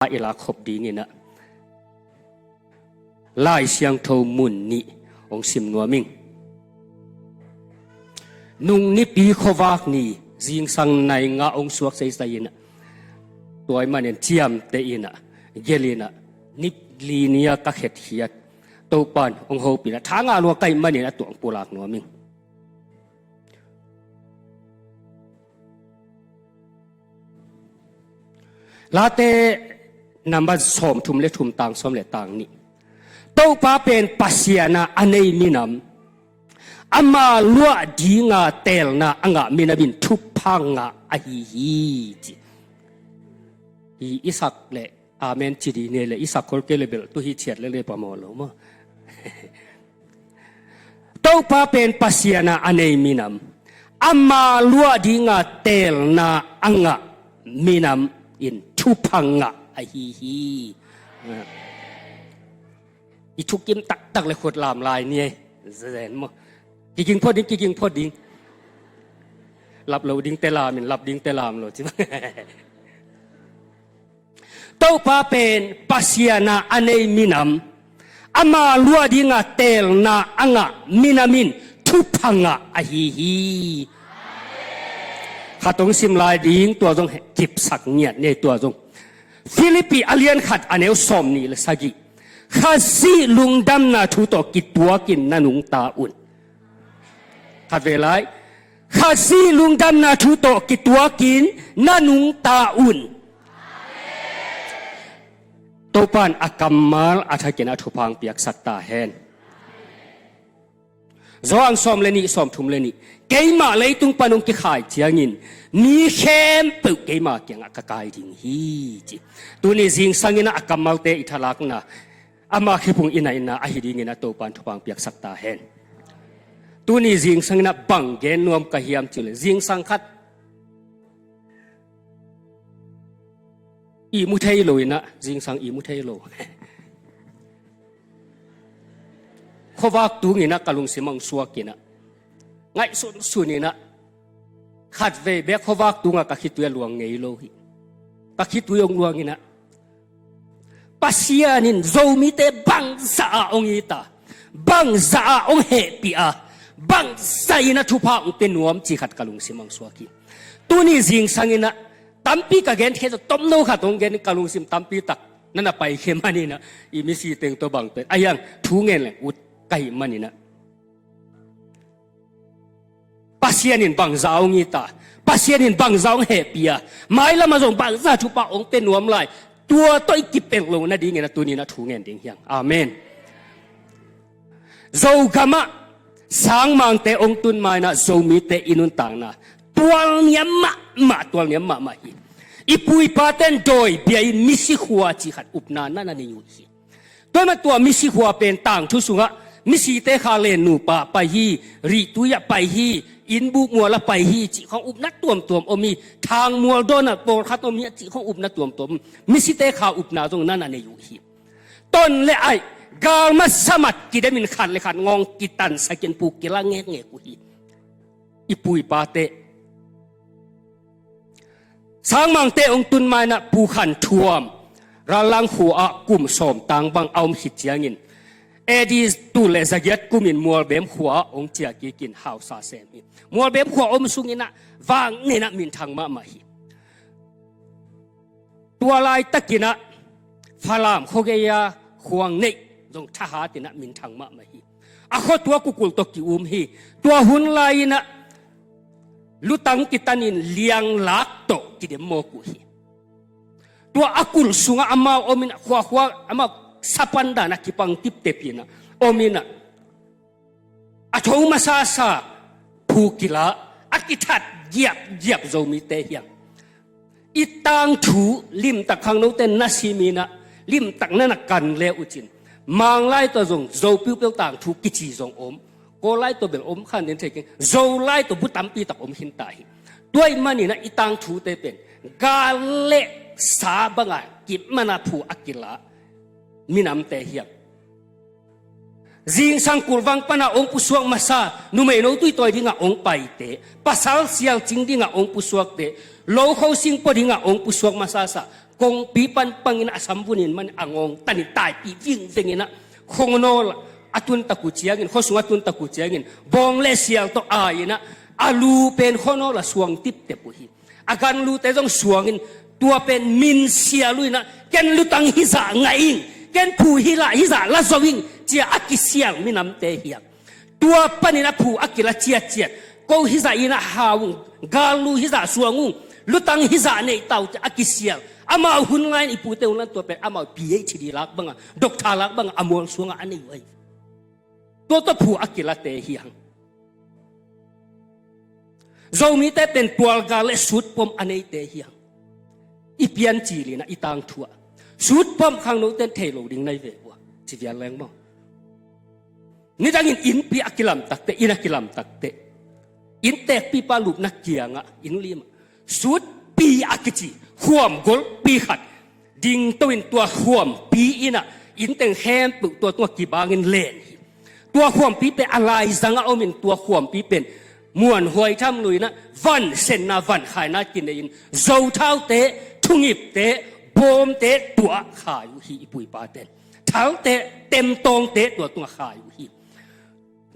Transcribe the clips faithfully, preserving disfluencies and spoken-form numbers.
i lak khop dingin ah Lai Siangtho mun nih hong sim nuam ing. Nung nipi khuavak ni, zingsang nai nga hong suak seisai in ah, tua ahih manin ciamteh in ah, gelh in ah, nip li ni-a ka khetkhiat Topa'n hong hopih in ah, tha ngah lua ka hih manin ah tua hong pulak nuam ing. Late number sawmthum le thum, tang sawm le tang nih. Topa pen Pasian a a nei minam, ama luah dinga teelna a ngah minam in thupha ngah ahi hi, ci. Hi i sak le amen ci ding ni le, i sak khol kei le bel tu hi ciat le le phamawh lo maw. Topa pen Pasian a a nei minam, ama luah dinga teelna a ngah minam in thupha ngah ahi hi. I thukim taktak le khut lam lai ni ei. Zen maw. Kiging phot ding, kiging phot ding. Lap lo dingte lam in, lap dingte lam lo ci bang. Topa pen Pasian a a nei minam, ama luah dinga teelna a ngah minam in thupha ngah ahi hi. Khat hong sim lai ding, tua zong kipsak ngiat ni ei, tua zong. Filipi a lian khat a neu sawmnih le sagih. Khazih lungdamna thu tawh kituakin na nungta un. Khat vei lai. Khazih lungdamna thu tawh kituakin na nungta un. Topa'n a kammal a thakin a thupha hong piaksak ta hen. Johan sawm le nih, sawmthum le nih. Keimah leitung pan hong kikhai ciangin mi khempeuh keima kiangah ka kai ding hi, ci. Tuni zingsang in ah a kammalte i thalakna, ama khephung i naihna ahi dingin ah Topa'n thupha hong piaksak ta hen. Tuni zingsang in ah bang gen nuam ka hiam cih leh, zingsang khat ihmu thei lo in ah, zingsang ihmu thei lo. Khuavak tung in ah ka lungsim hong suak in ah, ngaihsunsun in ah, khat vei bek khuavak tungah ka khitui a luang ngei lo hi. Ka khitui hong luang in ah, Pasian in Zomite bangzah a hong it a, bangzah a hong hehpih a, bangzah in a thupha hong pia nuam cih khat ka lungsim hong suak hi. Tuni zingsang in ah tampi ka gen thei, tomno khat hong gen, ka lungsim tampi tak na na paikhia man in ah, i misi teng tawh bang pen a hiang thu ngen leng ut ka hih man in ah, Pasian in bangzah hong it a, Pasian in bangzah hong hehpih a, mailam ah zong bangzah thupha hong pia nuam lai, tua tawh i kipelh loh nadingin ah tuni in ah thu ngen ding hi hang. Amen. Zogam ah sangmangte hong tun ma in ah Zomite i nuntakna tualniam mahmah, tualniam mahmah hi. I pu i pate'n dawi bia in misi khua cih khat upna na na nei uh hi. Tua mah tua misi khua pen tangthu sungah misite kha len nupa pai hi, rihtui ah pai hi, innbuk mual ah pai hi cih khawng upna tuamtuam om hi, thangmual dawn ah pawlkhat om hi a cih khawng upna tuamtuam om. Misite kha upna zong na na nei uh hi. Ton le aih, gal masa mat kidem in khat le khat ngawng kitansak in pu kila ngekngek uh hi. I pu i pate sangmangte hong tun ma in ah Pu Khan Thuam, Rallang khua ah kum sawm tang bang a om khit ciangin, A D tul le zagiat kum in Mualbem khua ah hong ciah kik in hausa sem hi. Mualbem khua om sung in ah vang nei in ah minthang mahmah hi. Tua laitak in ah Falam khuagei a khuang neih zong thahat in ah minthang mahmah hi. A khua tua kukulh tawh ki-um hi. Tua hun lai in ah lutang kitan in lianglak tawh kidem mawk uh hi. Tua a kulh sungah amau om in ah, khuakhua amau sapan dan a kipang tiptep in ah om in ah, a tho masasa phu kila, a kithat giapgiap Zomite hi hang. I tangthu limtak khangnote na sim in ah, limtak na na kan le uh cin, Mang lai tawh zong Zo piupeu tangthu kici zong om. Kawl lai tawh bel om kha den thei keng, Zo lai tawh bu tampi tak om khin ta hi. Tua ahih man in ah i tangthute pen gal le sa bang a kip man a phu a kila minamte hi hang. Zingsang kulhvang pan a hong pusuak masa, numeino tuitawi ding a hong paite, pasal sialcing ding a hong pusuakte, lokho singpua ding a hong pusuak masasa, kongpi pan pangin a samvun in man a ngawng tanin taipih vingveng inah, khongnol a tun tak uh ciangin, khuasung a tun tak uh ciangin, bawng le sial tawh ai inah, a lu pen khongnol a suang tiptep uh hi. A gan lute zong suangin, tua pen minsial uh inah, ken lutang hizah ngah ing, ken phu hizah la zo ing, ci-a a kisial minamte hi hang. Tua panin a phu a kila ciatciat. Ko hizah inah hau ung, gal lu hizah suang ung, lutang hizah neih ta uh, ci-a a kisial. Amau hun lai-in i pute hun lai-in tua pen amau PhD lak banga, doctor lak banga a mual sungah a nei uh ahi. Tua tawh phu a kilate hi hang. Zomite pen tualgal le sutpom a neite hi hang. I piancil inah, i tangthu ah, sutpom khangnote in thei lo ding nai ve uh a, ci vial leng maw. Nidangin innpi a kilamtakte, inn a kilamtakte, inntekpipa lupna kiangah, inn limah sutpi a kici khuam golpi khat dingto in, tua khuampi inah innteng khempeuh tua tungah kibangin len hi. Tua khuampi pen a laizangah omin, tua khuampi pen muanhuai tham lo inah, vansenna vankhaina kinei-in, zothaute, thungipte, bawmte tua khai uh hi, i pu i paten. Thalte, temtawngte tua tungah khai uh hi.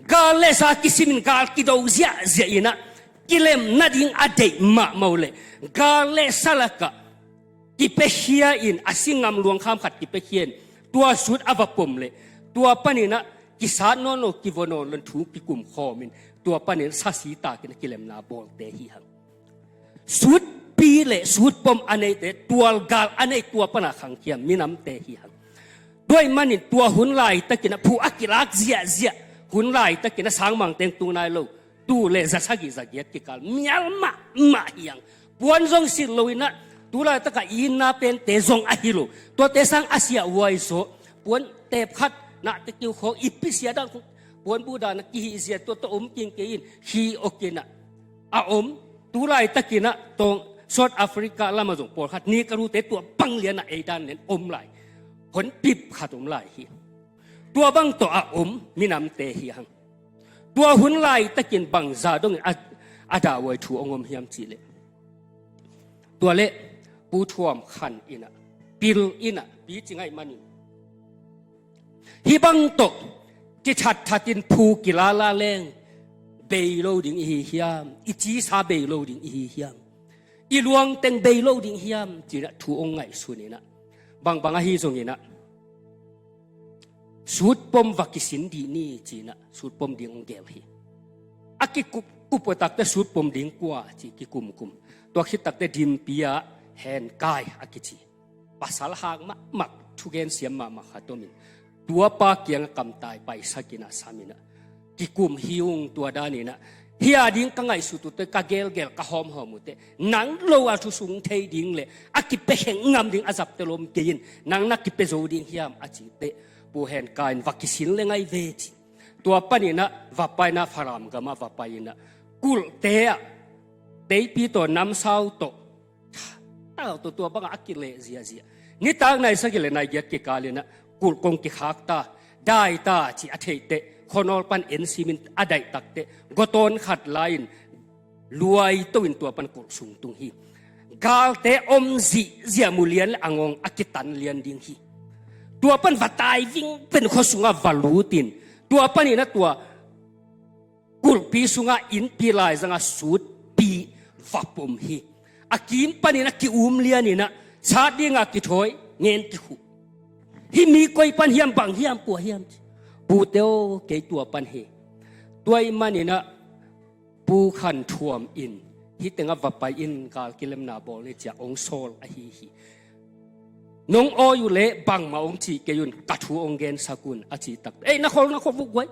Gal le sa kisimin gal kido ziahziah inah, kilem nading a deih mahmah uh leh, gal le sa lakah kipiakhia in, a singam luangkham khat kipiakhia in, tua sut a va pom leh, tua paninah kisat nawn lo, kivua nawn lo in, thu kikum khawmin, tua panin sasi takin a kilemna bawlte hi hang. Sutpi le sutpom a neite, tualgal a nei, tua pana khangkhia minamte hi hang. Tua ahih manin tua hun laitakin a phu a kilak ziahziah, hun laitakin a sangmang teng tung nai lo, tul le za sagih za giat kikal mial mahmah hi hang. Puan zong silh lo inah, tu laitaka itna pente zong ahi lo. Tuate sang a siahhuai zaw, puan teep khat, nahte kiukhawng, i pisia dan khawng, puanbuk dan a kihih zia, tua tawh om kingkei in, khi awk inah a om. Tu laitakinah tawng South Africa lamah zong pawlkhat, ni ka rute tua bang lianah ei dan lian om lai. Honpip khat om lai hi. Tua bang tawh a om minamte hi hang. Tua hun laitakin bangza dongin a, a dahhuai thu hong om hiam cihleh, tua leh Pu Thuam Khan inah, pil inah, pi ci ngaih manin, hih bang tawh kithatthatin phu kilala leng bei lo ding i hi hiam? I cisa bei lo ding i hi hiam? I luangteng bei lo ding hiam? Cinah thu hong ngaihsun inah, bangbang ahi zonginah sutpom va kisin dih ni, cinah sutpom ding hong gel hi. A kikup, kup uh takte sutpom ding kua ci kikumkum. Tua khit takte Dimpi-ah Henkai a kici, pasal hak mahmah, thugen siam mahmah khat omin, tuapa kiangah kamtai paisakinah saminah, kikum hi ung. Tua daninah, hih a ding ka ngaihsut uh teh, ka gelgel, ka hawmhawm uh teh, nang lo a thusung thei ding le a kipia kheng ngam ding a zapte lawm kei in, nang na kipia zo ding hiam a cih teh, Pu Henkai in va kisin le ngai ve ci. Tua paninah va painah Falam gamah va pai inah, kulhte ah teipi tawh namsau tawh, tau tawh tua bangah a kileh ziahziah. Nitak nai sagih le nai giat kikalinah kulh kong kikhak ta, dai ta ci a theih teh, khuanawl pan en simin a daih tak teh, gawtawn khat lai-in luaito in tua pan kulh sung tung hi. Galte om zihziah mu lian le a ngawng a kitan lian ding hi. Tua pan va tai vingpen khua sungah va lutin, tua paninah tua kulhpi sungah innpi laizangah sutpi va pom hi. A kim panin a ki-um lianinah sat dingah kithawi, ngen kikhuh. Hih mi koi pan hiam, bang hiam, kua hiam ci. Pute aw, kei tua pan hi. Tua ahih maninah Pu Khan Thuam in hih tengah va pai in, gal kilemna bawl ni, ciah hong sawl ahi hi. Nong awi uh leh bangmah hong cih kei un, ka thu hong gensak un a cih tak, ei, na khol, na khol vuk guai.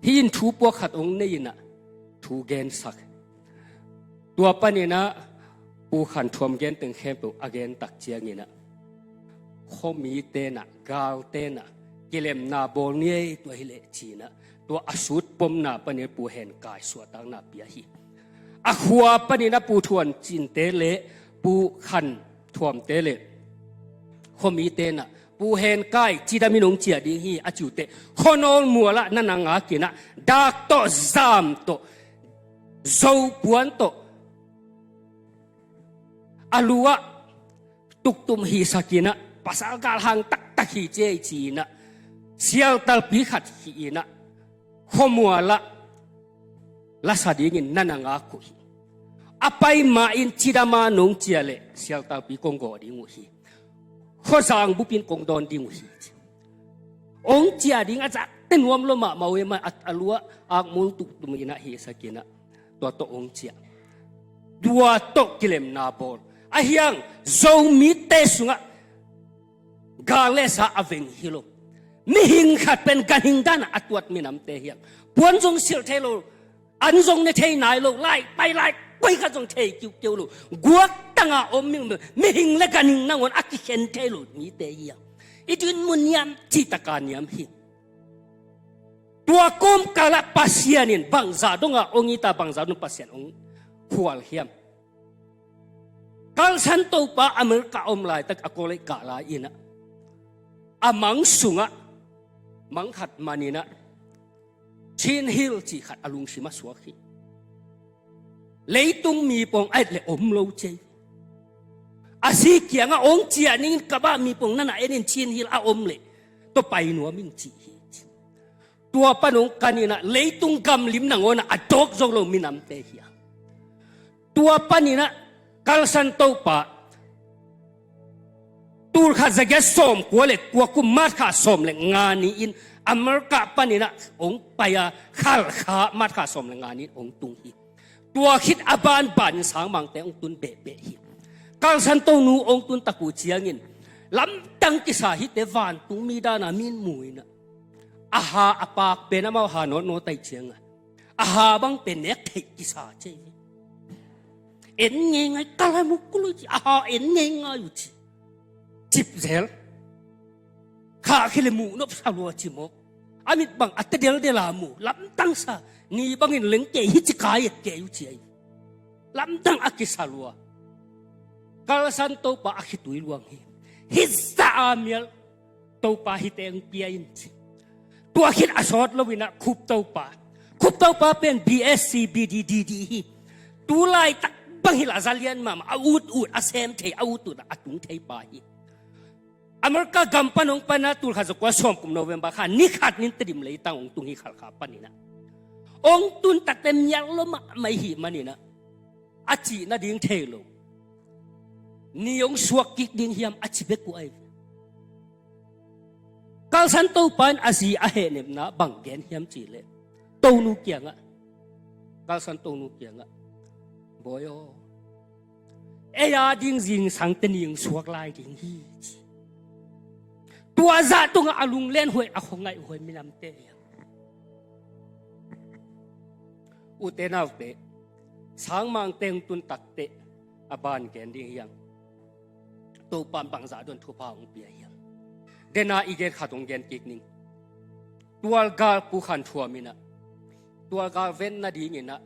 Hih in thu puak khat hong nei inah thu gensak. Tua paninah Pu Khan Thuam genteng khempeuh a gentak cianginah, khuami tenah, gal tenah, kilemna bawl ni ei, tua hileh cinah, tua a sutpomna panin Pu Henkai suahtakna pia hi. A khua paninah Pu Thuam Cinte le Pu Khan Thuamte le khuami tenah, Pu Henkai, cidam in hong ciah ding hi a cih uh teh, khuanawl mualah na na ngakinah, dak tawh, zam tawh, zo puan tawh, a lu-ah tuktum hisak in ah, pasal galhang taktak hi ci ei ci in ah, sialtalpi khat hih in ah, khuamual ah lasa dingin na na ngak uh hi. A pai ma-in cidam a nong ciah leh sialtalpi kong gawh ding uh hi. Khuazang bup in kong dawn ding uh hi, ci. Ong ciah ding a zahte nuam lua mahmah uh hi. Amah a, a lu ah akmul tuktum in ah hisak in ah, tua tawh ong ciah. Tua tawh kilemna bawl. Ahi hang Zomite sungah gal le sa a veng hi lo. Mihing khat pen ganhing dan ah a tuat minamte hi hang, puan zong silh thei lo, an zong ne thei nai lo, lai pai lai koi khat zong thei kiukiu lo, guaktang a om ming, mihing le ganhing nangawn a kikhen thei lo mite hi hang. I tun mu niam, cihtak a niam hi. Tua kawmkal ah Pasian in bangzah dong a ong it a, bangzah dong Pasian ong khual hiam? Carson Topa America a om laitak, a college kah lai in ah, a mang sungah mang khat man in ah, Chin Hill cih khat a lungsim ah suak hi. Leitung mi pawng a et leh om lo ci ei. A si kiangah ong ciah ning in, ka bah mi pawng na na en in, Chin Hill a om leh tua pai nuam ing, ci hi. Tua pan ong kan in ah, leitung gamlim nangawn ah a dawk zo lo minamte hi hang. Tua pan in ah Carson Topa tulkhat zagiat sawmkua le kua kum March kha sawm le nga ni-in America pan in ah ong pai a, Khalkha March kha sawm le nga ni-in ong tung hi. Tua khit a banban in sangmangte ong tun behbeh hi. Carson Tonu ong tun tak uh ciangin, lamdang kisa hite, vantung mi dan a min mu in ah, a ha a paak pen amau ha nawtnawt ahih ciangin, a ha bang pen nek theih kisa ci ei. En ngeingai, kal a mu kul uh ci, a ha en ngeingai uh ci. Cip zel. Khahkhia le muh nop sa lua ci mawk. A mit bang a te deldel a mu, lamdang sa. Ni bangin leng kei hi ci, kai et kei uh ci ei. Lamdang a kisa lua. Carson Topa a khitui luang hi. Hih zah a mial Topa hihte ong pia in, ci. Tua khit a sawt lo in ah Khup Topa. Khup Topa pen B S C, B D, D D hi. Tu laitak bang hi leh a za lian mahmah, a ut ut, a sem thei, a ut ut a tung thei pa hi. America gam pan ong pai in ah, tulkhat zakua sawmguk November kha, ni khat ni in Tedim leitang ong tung hi, Khalkha pan in ah. Ong tun takteh mial lua mahmah ahih man in ah, a cih nading thei lo. Ni ong suak kik ding hiam, a ci bek uh ahi. Carson Topa in a zi a hehnepna bang gen hiam cih leh, Tonu kiangah, Carson Tonu kiangah, Bawi aw, ei a ding zingsang teh ni ong suak lai ding hi, ci. Tua zah tungah a lunglen huai, a khuangaih huai minamte hi hang. Ute naute, sangmangte ong tun takteh a ban gen ding hi hang. Topa in bangzah dong thupha ong pia hiam? Den a i gen khat ong gen kik ning. Tualgal Pu Khan Thuam in ah, tualgal ven nading in ah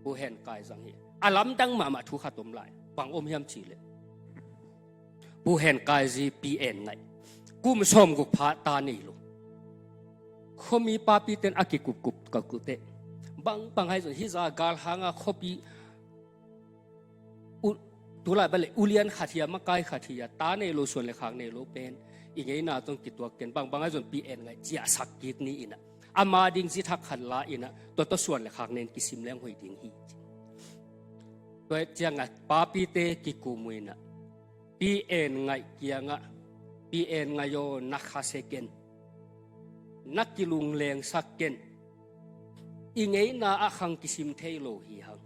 Pu Hen Kai zang hi. A lamdang mahmah thu khat om lai. Bang om hiam cih leh, Pu Hen Kai zi Pi En Ngaih, kum sawmguk pha ta nei lo. Khuami papite'n a kikupkup ka kuteh, bangbang ahi zong hih zah galhang a khuapi u, tulai bang leh ulian khat hi a, makai khat hi a, ta nei lo, suan le khak nei lo pen i ngeina tawh kituak ken, bangbang ahi zong Pi En Ngaih ciahsak kik ni in ah, ama ding zi thak khat la in ah, tua tawh suan le khak nei in kisim leng hoih ding hi, ci. Tua ciangah papite kikum uh in ah, Pi En Ngaih kiangah, Pi En Ngaih aw, na khasia ken, na kilunglengsak ken. I ngeina ah khang kisim thei lo hi hang.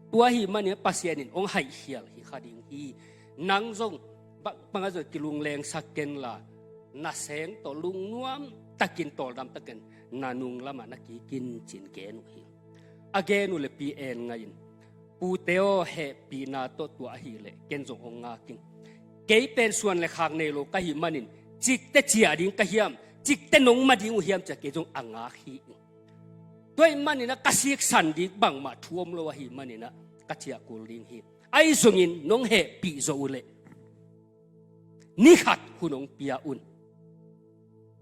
Tua ahih manin Pasian in ong haihkhial hi kha ding hi. Nang zong bangbang ahi zong kilunglengsak ken la, nasem tawh lungnuam takin, tawldam takin na nung lamah na kik in, ci-in gen uh hi. A gen uh leh Pi En Ngaih in, Pute aw, hehpihna tawh tua ahih leh ken zong ong ngak ing. Kei pen suan le khak nei lo ka hih manin, cikteh ciah ding ka hiam, cikteh nong ma ding uh hiam, ci-a kei zong a ngak hi ing. Tua ahih manin ah ka siksan ding bangmah thu om lo ahih manin ah ka ciah kul ding hi. Ahi zongin nong hehpih zawh uh leh ni khat hun ong pia un.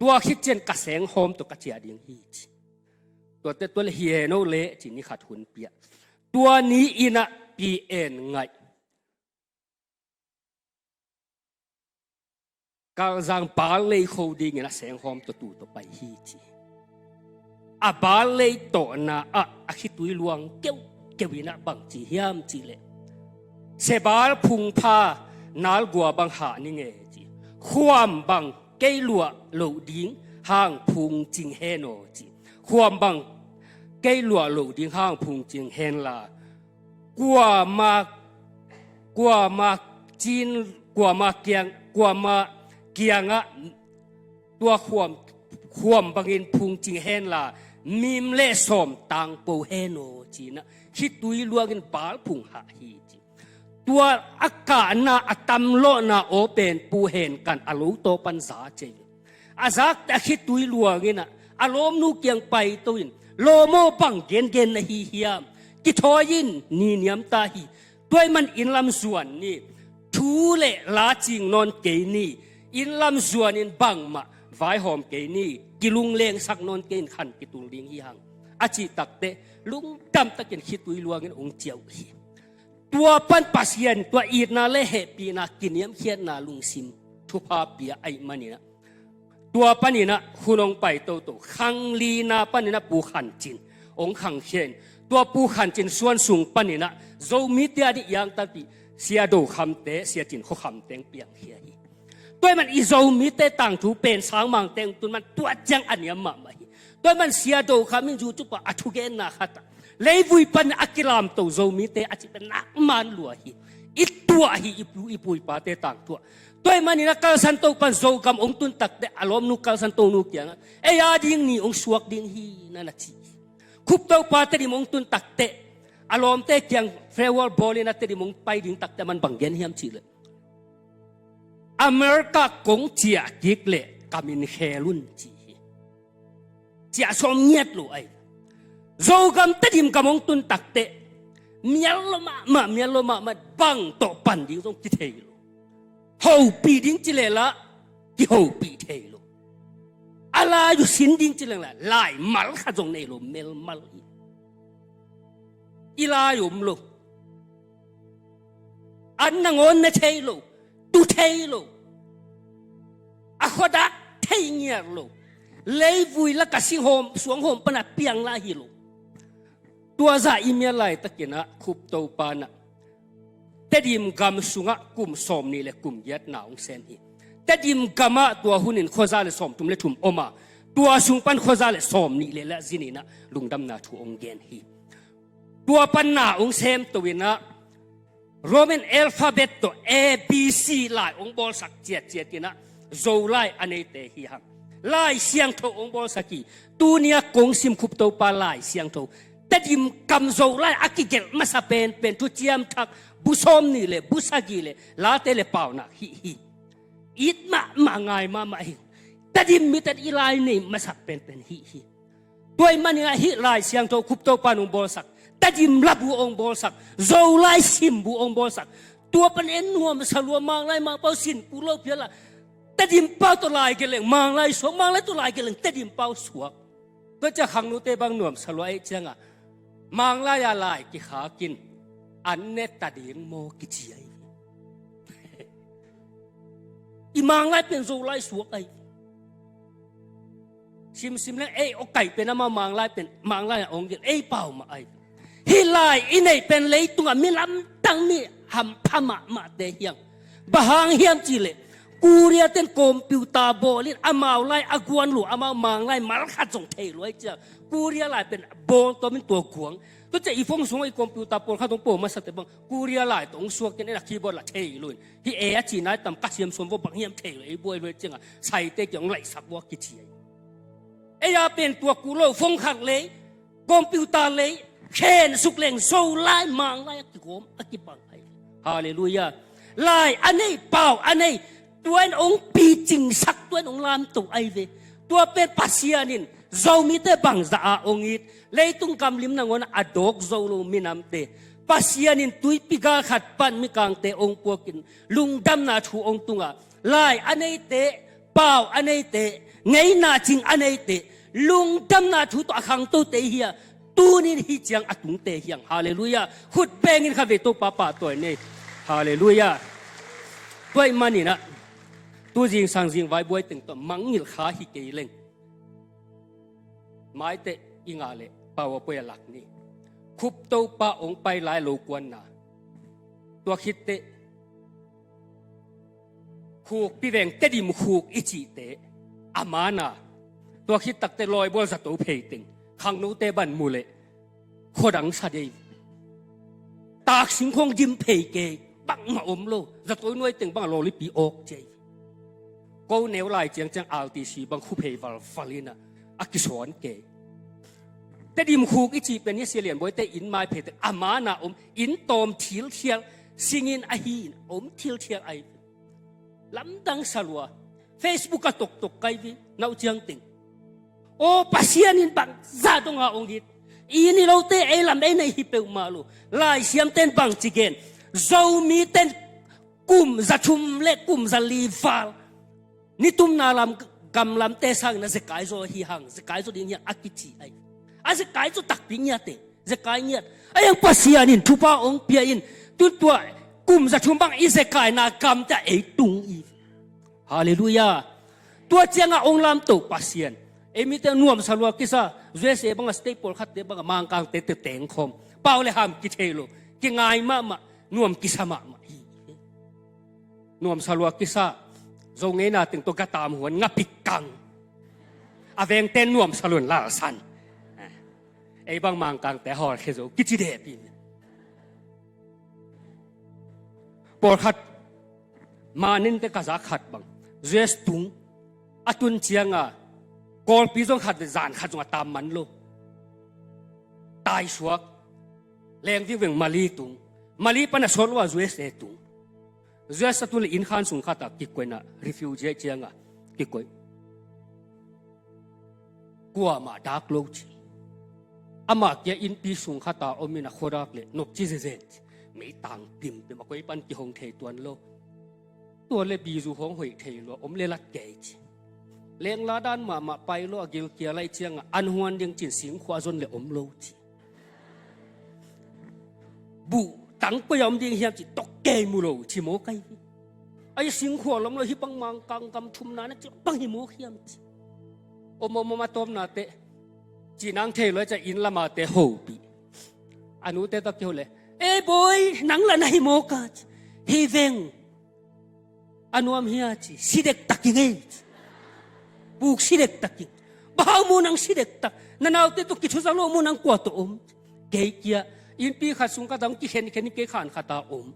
Tua khit ciang ka senghawm tawh ka ciah ding hi, ci. Tuate tua leh hi hen aw leh, ci-in ni khat hun pia. Tua ni in ah Pi En Ngaih, Kalzang Baal lei kho dingin a senghawm tawh tu tawh pai hi ci. A Baal lei tawhna ah a khitui luang keuhkeuh in ah bang ci hiam cih leh, Sebaal phungpha nalgua bang hah ning e ci. Khuam bang kei luah loh ding hang phungcing hen aw ci. Khuam bang kei luah loh ding hang phungcing hen la, kuama, kuama cin, kuama kiang, kuama kiangah tua khuam, khuam bangin phungcing hen la, mim le sawm tangpo hen aw ci-in ah khitui luangin Baal phung hah hi ci. Tua a kahna a tamlawhna aw pen Pu Hen Kan a lo taw pan za cei. A zakte a khitui luangin ah a lawmnu kiang paito in, lawm aw, bang gengen na hi hiam? Kithawi in, ni niam ta hi. Tua ahih man inn lam zuan ni. Thu le la cing nawn kei ni. Inn lam zuanin bangmah vaihawm kei ni. Kilunglengsak nawn kei in, khan kitul ding hi hang, a cih takteh lungdam takin khitui luangin hong ciah uh hi. Tua pan Pasian tua itna le hehpihna, kiniamkhiatna lungsim thupha pia ahih manin ah, tua panin ah hun hong pai toto. Khang lina panin ah Pu Khan Cin hong khangkhia in, tua Pu Khan Cin suan sung panin ah Zomite a ding iang tanpih Sia Do Kham te, Sia Cin Khaw Kham teng piangkhia hi. Tua ahih man i Zomite tangthu pen sangmangte hong tun man tua ciang a niam mahmah hi. Tua ahih man Sia Do Kham in YouTube ah a thugenna khat ah, leivui pan a kilamto Zomite a cih pen nak man lua hi. I tuah hi, i pu, i pu i pate tangthu ah. Tua ahih manin a Kal Santo pan Zogam hong tun takteh a lawmnu Kal Santo nu kiangah, ei a ding ni hong suak ding hi, na na ci hi. Khup Topa Tedim hong tun takteh a lawmte kiang farewell bawlin a Tedim hong pai ding takteh a man bang gen hiam cih leh, America kong ciah kik leh ka min khel un ci hi. Ciah sawm ngiat lo ahi. Zogam Tedim gam hong tun takteh mial lo mahmah, mial lo mahmah, bang tawh pan ding zong kithei lo. Hopih ding ci leh lah kihopih thei lo. A lai uh sin ding ci leh lah lai mal khat zong nei lo, melmal hi. I lai om lo. An nangawn ne thei lo, tu thei lo. A khuadak thei ngiat lo. Leivui lak a singhawm, suanghawm pan a piang lai hi lo. Tua zah i mial laitakin ah Khup Topa in ah Tedim gam sungah kum sawm nih le kum giat na hong sem hi. Tedim gamah tua hunin khuaza le sawm thum le thum om a, tua sung pan khuaza le sawm nih le lah zinin ah lungdamna thu hong gen hi. Tua pan na hong sem to in ah Roman alphabet tawh A B C lai hong bawlsak ciatciat in ah Zolai a neite hi hang. Lai Siangtho hong bawlsak hi. Tuni a kong sim Khup Topa Lai Siangtho, Tedim gam Zolai a kigelh masa penpen Thuciam Thak bu sawm nih le bu sagih le Late le Paunak hih hi. It mahmah, ngai mahmah hi. Tedim mite i lai nei masa penpen hih hi. Tua ahih manin ah hih Lai Siangtho Khup Topa in hong bawlsak, Tedim labu hong bawlsak, Zolai simbu hong bawlsak. Tua pan en nuamsa lua, Manglai Mangpau sin pu lo phial a, Tedim pau tawh lai geleng Manglai suak, Manglai tawh lai geleng Tedim pau suak. Tua ciang khangnute bang nuamsa lua ahih ciangah Manglai a lai kikhak in, an ne ta ding maw kici ahi. I Manglai pen Zolai suak ahi. Simsim leng ei awkaih pen amau Manglai pen, Manglai a hong gelh ei pau mah ahi. Hih lai i neih pen leitungah mi lamdang, mi hampha mahmahte hi hang. Bang hang hiam cih leh Korea ten computer bawlin amau lai a guan lo, amau Manglai mal khat zong thei lo ahih ciang Korea lai pen bawl tawmin tua guang. Tua ciang i phone sungah i computer pawlkhat hong pawl masa teh bang Korea lai tawh hong suak in, en a keyboard lah thei lo in. Hih e a cihna i tam ka siam suan vua, bang hiam thei lo, ei buai lo ahih ciangah saite kiang hong laihsak vua kici ahi. Ei a pen tua ku lo, phone khat lei, computer lei, khensuk leng Zolai Manglai a kigawm a kibang ahi. Halleluiah. Lai a nei, pau a nei, tua in hong picingsak, tua in hong lamto ahi ve. Tua pen Pasian in Zomite bangzah a hong it, leitung gamlim nangawn a dawk zo lo minamte, Pasian in tuipi gal khat pan mikangte hong puakin lungdamna thu hong tunga, lai a neite, pau a neite, ngeina cing a neite, lungdamna thu tawh a khangtote hi a, tunin hih ciang a tungte hi hang. Halleluiah. Khut bengin khatvei Topa pahtawi ni. Halleluiah. Tua ahih manin ah Tu zingsang zingvai buai teng tawh mangngilh kha hi kei leng, maiteh i ngah leh PowerPoint a lak ni. Khup Topa hong pai lai lo kuanna. Tua khitteh khukpi veng Tedim khuk i cihte a mana. Tua khit takteh lawibual zato phei teng khangnote bang mu leh khuadang sa dei. Taksing khong dim phei kei, bangmah om lo. Zato nuai teng bang a lawlipi awk cia hi. Ko neu lai ciangciang R T C bang khuphei valval in a, a kisuan kei. Tedim khuk i cih pen hi a, Sia Lian Bawi te inn mai phei teng a mana om, inn tawm thilthial, singin ahi in om thilthial ahi. Lamdang sa lua. Facebook a toktok kai vi, nau ciang teng. Aw, Pasian in bang zah donga ong it. I ni lote ei lam ei nei hi peuhmah lo. Laisiam ten bang ci gen. Zomi ten kum za thum le kum za li val. Ni tumna lam, gam lamte sangin a zekai zaw hi hang, zekai zaw ding hi hang a kici ai. A zekai zaw takpi ngiate. Zekai ngiat. A yang Pasian in thupha ong pia in. Tun tua kum za thum bang i zekaina gamte ei tung i. Halleluiah. Tua cianga ong lamto Pasian. Ei mite nuamsa lua kisa, U S A banga state pawlkhatte banga Mangkangte te tengkhawm. Pau le ham kithei lo. Kingai mahmah, nuam kisa mahmah hi. Nuamsa lua kisa, Zo ngeina teng tawh gatam huan ngapik kang. A vengte nuamsa luan lalsan. Ei bang Mangkangte hawlkhia zo kici dehpi. Pawlkhat maninte ka zak khat bang U S tung a tun cianga Kawlpi zong khat ve zan khat zong a tam man lo. Taisuak leng viuveng Mali tung, Mali pana sawt lua U S A tung. U S a tun le innkhan sung khata kikoina refugee cianga kikoi. Kuamah dak lo ci. Amah kia innpi sung khata omin a khuadak le nopci zezen ci. Meitang pimpim a koi pan kihong thei tuan lo. Tua le bizu hong hoih thei lua om le lat kei ci. Lengla dan mahmah pai lo a gilkia lai cianga an huan ding cin singkhua zon le om lo ci. Buh tang koi a om ding hiam ci tok kei mu lo ci maw kai hi. Ai singkhua lom lo hi bang Mangkang gam thumna na ci bang hi maw hiam ci. Om om om a tawmnate ci nang thei lo cia inn lamate hopih. A nute tawh kiho le ei bawi nang la na hi maw ka ci. Hi veng. A nuam hia ci, si dektak i ngei ci. Puk si dektak i. Bahau mu nang si dektak. Na naute tawh kithuza lo mu nang kua tawh om. Kei kia, innpi khat sung ka dang kikhenkhen kei khan khata om.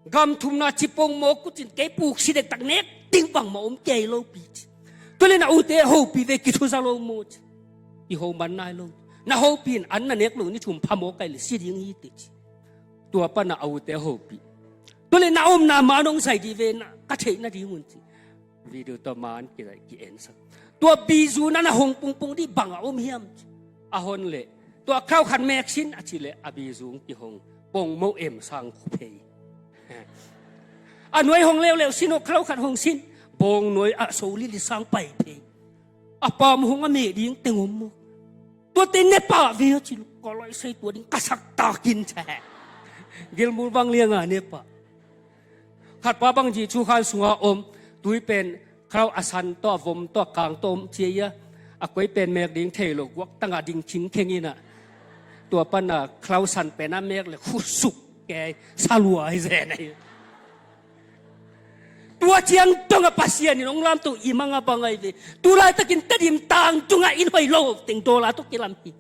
Gam thumna cipong mawk kucin kei puk si dektak nek ding bangmah om kei lo pi ci. Tule na ute hopih ve kithuza lo maw ci. I ho man nai lo. Na hopih in an na nek lo ni thum pha mawk kai le si ding hi te ci. Tua pana a ute hopih. Tule na omna ma nong sai di ve na ka theih nadingun ci. Video tua man ki-ensak. Tua bizu na na hong pungpung di bang a om hiam ci. A hon le. Tua khau khat mek sin a ci le a bizu kihong. Pongmo em sang khuphei. A nuai hong leuleu sin aw khau khat hong sin. Bawng nuai a so lili sang pai phei. A pam hong a meh ding teng om maw. Tuate ne pah ve a ci lo. Ka lai sai tua ding ka sak takin ce. Gilmul bang lianga ne pah. Khatpa bang Jesuh khan sunga om. Tui pen khlau a san tawh a vom tawh a kang tawh om cia ia. A koi pen mek ding thei lo guak tanga ding khingkheng ina. Tua pana khlau san pen a mek le khusuk kei salua hi zen ahi. Tua ciang dong a Pasian in hong lamto i mang a bang ahi ve. Tulaitakin Tedim tang dungah in hoih lo teng dawla tawh kilam hi.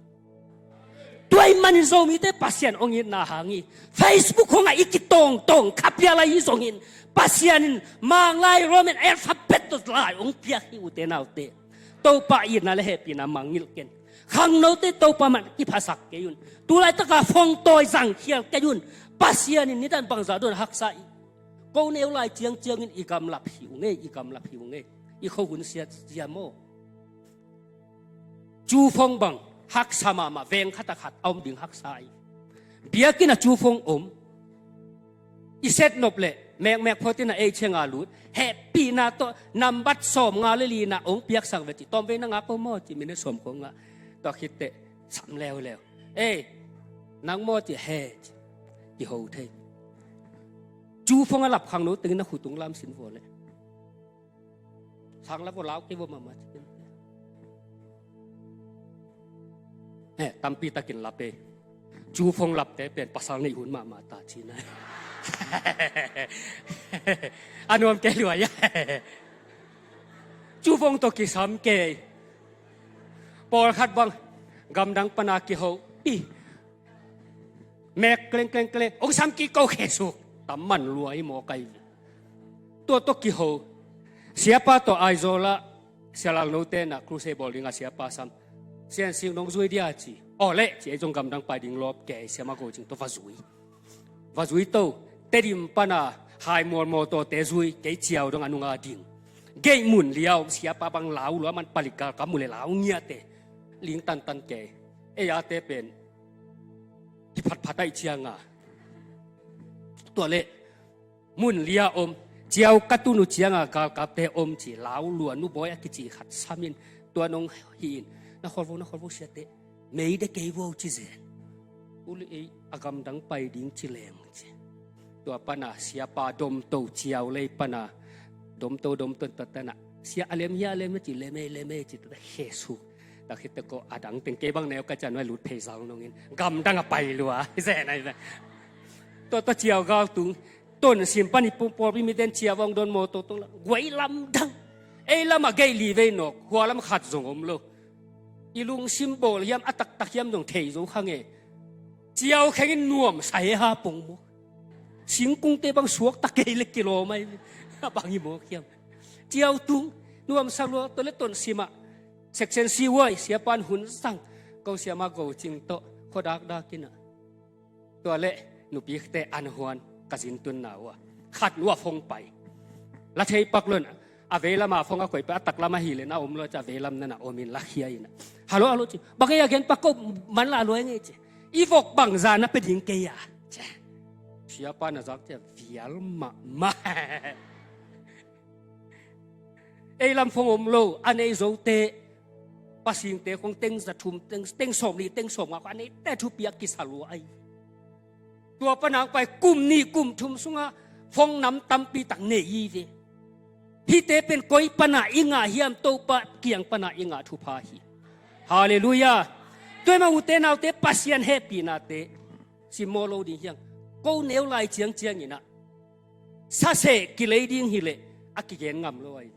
Tua i manin Zomite Pasian hong itna hang hi. Facebook hongah i kitawngtawng khapia lai hi zongin Pasian in Manglai Roman alphabet tawh lai hong piak hi ute naute. Topa itna le hehpihna mangngilh ken. Khangnote Topa man kiphasak kei un. Tulaitaka phongtawi zangkhial kei un. Pasian in nidan bangzah don haksa i. Ko neu lai ciangciangin i gamlap hi ung ei, i gamlap hi ung ei. I khohun siat zia maw. Cu phone bang haksa mahmah veng khata khat a om ding haksa i. Biakinn a cu phone om. I set nop le mekmek photin a ei cianga lut. Hehpihna tawh nambat sawm nga le lina ong piaksak ve ci. Tawm vei na ngak ko maw ci minute sawm ko nga. Tua khitteh sam leuleu. Ei, nang maw ci he ci. Kiho thei. Cu phone a lap khangno tengin na khutung lam sin vua le. Thang la vo lau kei vo mahmah ci pen. Eh, tampi takin lap e. Cu phone lapte pen pasal neih hun mahmah ta ci na. A nuam kei lua ia. Cu phone tawh kisam kei. Pawlkhat bang gamdang pana kiho. Ih. Mek kleng kleng kleng. Ong sam kik ko khesuk. Tam man lua hi maw kai. Tua tawh kiho. Siapa tawh Aizawl ah Sia Lal No te na crusade bawl dingah siapa sam. Sian sing nong zui dia ci. Aw leh ci ei zong gamdang pai ding lawp kei Sia Ma Go Cing tawh va zui. Va zui to. Tedim pana hai mualmual tawh te zui kei ciau dong a nunga ding. Gei mun liau siapa bang lau lua man palik gal ka mu le lau ngiate. Ling tantan kei. Ei ate pen. Kiphatphat aih cianga. Tua leh mun lia om ciau ka tunu cianga galkapte om ci lau lua nu bawi a kici khat samin tua nong hi in na kholvo na kholvo siate mei de kei vo ci zen. Uli ei a gamdang pai ding ci leng ci. Tua pana siapa domto ciau lei pana domto domto tatana sia a lem hia a lem ci lemei lemei ci tata khesuk. Tak khit teko a dang teng kei bang neu ka cian vai lut phei zal nongin gamdang a pai lua hi zen ai ve. Tua tua ciau gal tung ton sim pani pawlpi miten ciau vong don mawtaw tong la guai lamdang. Ei lam a gei li vei nawk hua lam khat zong om lo. I lungsim bawl hiam a taktak hiam zong thei zo kha nge. Ciau khengin nuam sa he ha pong maw. Singkungte bang suak tak kei le kilawm ai a bang hi mawk hiam. Ciau tung nuam sa lua tawh le ton simah. Section C Y siapan hun sang ko Sia Ma Go Cing tawh khuadakdak inah. Tua leh nupite an huan ka zin tunna uh a khat nuah phone pai. La thei pak lon a vei lama phone a koih pai a tak lama hi le na om lo ca vei lam nana omin la khia inah. Halo halo ci bang ei a gen pak ko man la luai ngei ci. I vok bang za na pe ding kei a ci. Siapa na zak ci a vial mahmah. Ei lam phone om lo a nei zote. Pasingte khong teng za thum teng teng sawm li teng sawm nga khong a neite thupiak kisa lua ai. Tua panang pai kum ni kum thum sunga phone nam tampi tak nei i ve. Hihte pen koi pana i ngah hiam Topa kiang pana i ngah thupha hi. Halleluiah. Tua i ma ute naute Pasian hehpihnate simmawh lo ding hiang. Ko neu lai ciangciang inah saseh kilei ding hileh a kigen ngam lo ai.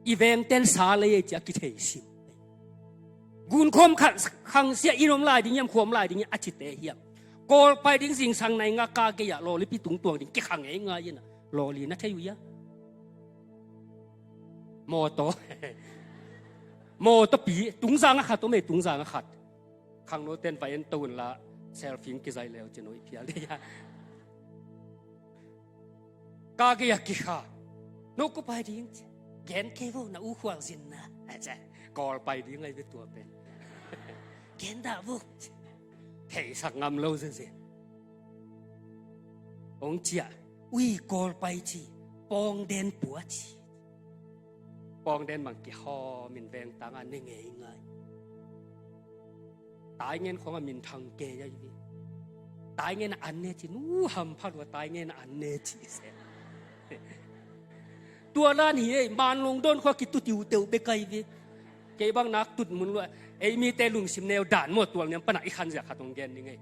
I vengten sa lei ei ci a kithei sim. Gunkhawm khangsia in om lai ding hiam khuam lai ding hiam a cite hiam. Kawlpai ding zingsang nai nga ka gei ah lawlipi tungtuang ding kikhang ei ngai inah lawli na thei uh ia. Mawtaw mawtawpi tungzang a khat om ei tungzang a khat. Khangnoten va en to unla selfie kizai leu ci no i phial dei a. Ka gei a kikha no ko pai ding ci. Gen kei vo na u khual zinna a ci. Kawl pai ding ai ve tua pen. Gen dah vo ci. Theisak ngam lo zenzen. Ong ciah ui kawl pai ci. Pawngden pua ci. Pawngden bang kihawmin vengtanga ne ngei ngai. Taingen khong a minthang kei a ivi. Taingen a an ne ci nu hampha lua taingen a an ne ci se. Tua dan hi ei manlong dawn khua kitu tiuteu bek a ivi. Kei bang nak tut mun lua ei mite lungsim neu dan maw tual niam pana i khanzia khat hong gen ni ngei.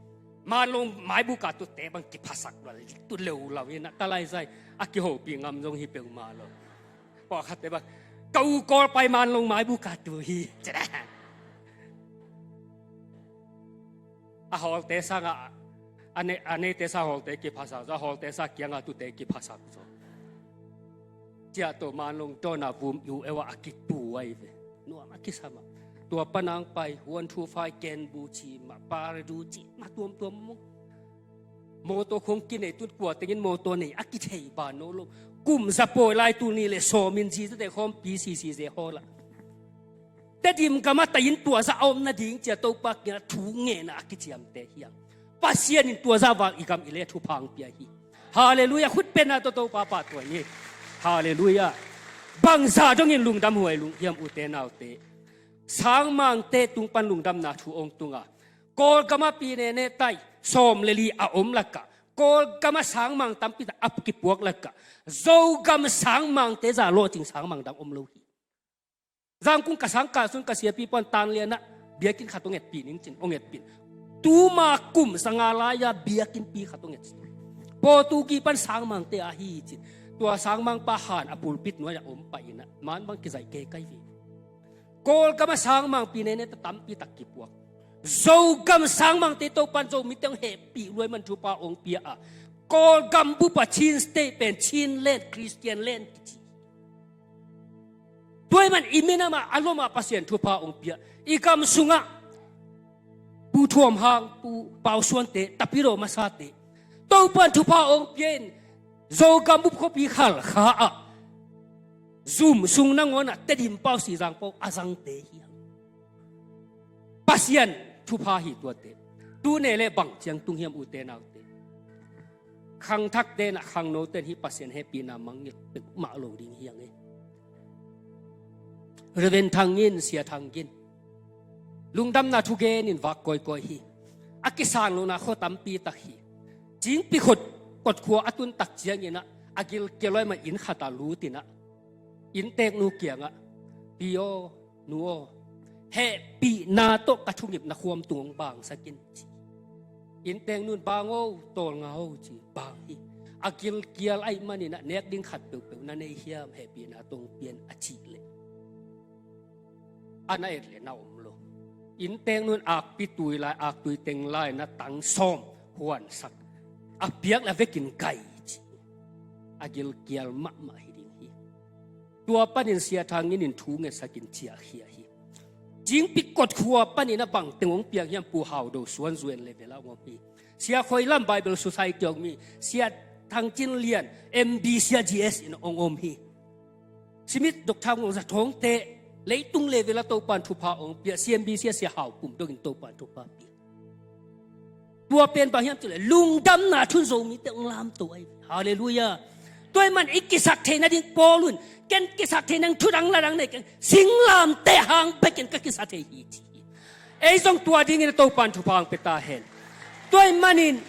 Manlong maibuka tute bang kiphasak lua tu leu lau hi na ka laizai a kihopi ngam zong hi peuhmah lo. Pawlkhatte bang ka u kawl pai manlong maibuka tu hi. A hawlte sangah a neite sa hawlte kiphasak zaw a hawlte sa kiangah tute kiphasak zaw. Ciah tawh manlong dawnah vum iu euah a kitu ai ve. Nuam a kisamah tua panang pai huan thu fai kenbu ci mah pare du ci mah tuamtuam maw. Mawtaw khong kinei tun kua tengin mawtaw nei a kithei ban no lo. Kum za pawi lai tul ni le sawmin zizate khawmpi sisize hawlah. Tedim gama taihin tuaza a om nading cia Topa kiangah thu ngena a kiciamte hiang. Pasian in tuaza vang i gam i le thuphang pia hi. Halleluiah khut penna tawh Topa pahtuai ni. Halleluiah. Bangza dongin lungdam huai lung hiam ute naute. Sangmangte tung pan lungdamna thu ong tunga Kawlgama pi nene tai sawm le li a om lakah Kawlgama sangmang tampi tak a kipuak lakah Zogam sangmangte za lawhcing sangmang dang om lo hi. Zangkung ka sangkah sung ka siapi pan Tanlian ah biakinn khat hong etpih ning cin hong etpih. Tuma kum zanga lai-a biakinnpi khat hong et. Portugi pan sangmangte ahi cin. Tua sangmangpa han a pulpit nuai-ah om pah in ah man bang kizaih kei kai ve. Kawlgam ah sangmangpi nene ta tampi tak kipuak. Zogam sangmangte Topan Zomite hong hehpih luai man thupha hong pia a, Kawlgam bup ah Chin State pen Chinland, Christian land kici. Tua ahih man i minam ah a lom ah Pasian thupha hong pia. I gam sungah Pu Thuam Hang, Pu Pau Suante, Tapiro Masate, Topan thupha hong pia in Zogam bup khuapi Khalkha ah zum sung nangawn ah Tedim pau Sizang pau a zangte hi hang. Pasian thupha hi tuate. Tuni le bang ciang tung hiam ute naute? Khangthakte in ah khangnote in hih Pasian hehpihna mangngilh peuhmah lo ding hi hang e. Reverend Thang Gin, Sia Thang Gin, lungdamna thugen in vak kawikawi hi. A kisan lohna khua tampi tak hi. Cingpi khut kotkhua a tun tak ciangin ah a gilkial luai mah inn khat ah lut in ah innteeknu kiangah, "Pi aw, nu aw, hehpihna tawh ka thungipna khuam tung hong bangsak in," ci. Innteeknu in, "Bang o, tawlnga o," ci, "Bang hi. A gilkial ahih manin ah nek ding khat peuhpeuh na nei hiam, hehpihna tawh hong pia in," a cih leh a na et leh na om lo. Innteeknu in akpi tui lai, aktui teng lai in ah tang sawm huansak, a piak leh a vekin gai ci. A gilkial mahmah hi ding hi. Tua panin Sia Thang Gin in thu ngetsak in ciahkhia hi. Cingpi kotkhua panin ah bang teng hong piak hiam, Pu Hau Do Suan Zuen level ah hong om hi. Sia Khoi Lam Bible Society hong om hi. Sia Thang Cin Lian M B C ah G S in hong om hi. Smith Doctor Ngong Za Thawngte leitung level ah Topan thupha hong pia. C M B C ah Sia Hau Pum Dong in Topan thupha pia. Tua pen bang hiam cih leh lungdamna thu in Zomite hong lamto ahi. Halleluiah. Tua ahih man i kisak theih nading Paul in, "Ken kisak theih nang thu dang la dang nei keng, singlamteh hang bekin ka kisa thei hi," ci hi. Ei zong tua dingin Topan thupha hong pia ta hen. Tua ahih manin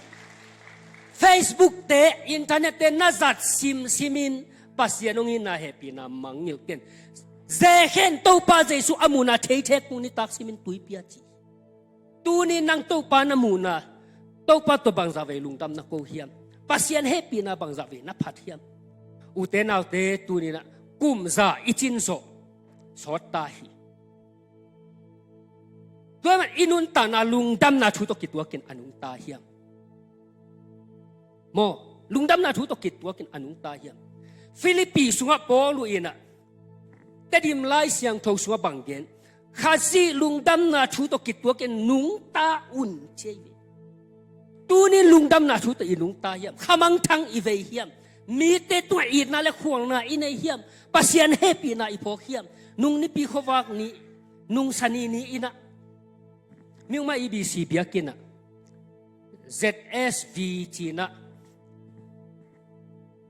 Facebook te, internet te na zat simsim in Pasian hong itna hehpihna mangngilh ken. Zekhen Topa Jesu a muhna theithek kung nitak sim in tui pia ci. Tuni nang Topa na muhna, Topa tawh bangzah vei lungdam na ko hiam? Pasian hehpihna bangzah vei na phat hiam? Ute naute, tuni in ah kum za i cin zawh sawt ta hi. Tua ahih man i nuntakna lungdamna thu tawh kituakin a nungta hiam? Maw, lungdamna thu tawh kituakin a nungta hiam? Philippi sungah Paul in ah Tedim Lai Siangtho sungah bang gen? Khazih lungdamna thu tawh kituakin nungta un, ci hi ve. Tuni in lungdamna thu tawh i nungta hiam? Kha mangthang i vei hiam? Mite tungah itna le khualna i nei hiam? Pasian hehpihna i phawk hiam? Nung Nipi khuavak ni, nung Sani ni in ah Myanmar E B C biakinn ah Z S V ci in ah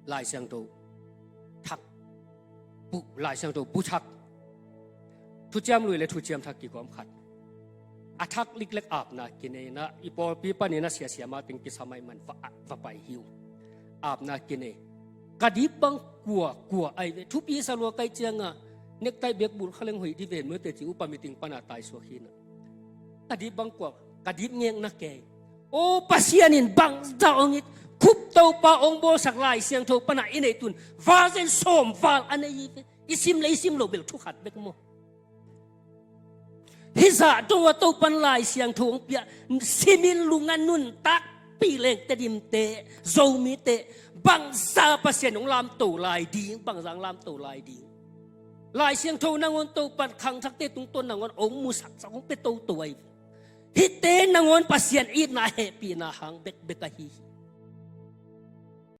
Lai Siangtho thak, bu, Lai Siangtho bu thak, thuciam lui le thuciam thak kikawm khat. A thak liklek apna kinei in ah, i pawlpi panin ah siasia ma teng kisam ahih man va, va pai hi uh. Apna kinei. Ka dip bang kua, kua ahi ve. Thupi sa lua kai ciangah, nektai bek bul kha leng hoih di ven mawte ci, upa meeting pan a taisuak hi in ah. Ka dip bang kua, ka dip ngek na kei. O Pasian in bangzah hong it, khup Topa hong bawlsak Lai Siangtho pan a i neih tun version sawm val a nei hi ve. I sim le i sim loh bel thu khat bek maw? Hih zah dong a Topan Lai Siangtho hong pia, simin lung a nuntakpih leng Tedimte, Zomite, bangza Pasian hong lamto lai ding, bangza hong lamto lai ding. Lai Siangtho nangawn Topan khangthakte tungtawn nangawn hong musaksak hong pia toto ahi. Hihte nangawn Pasian itna hehpihna hang bekbek ahi hi.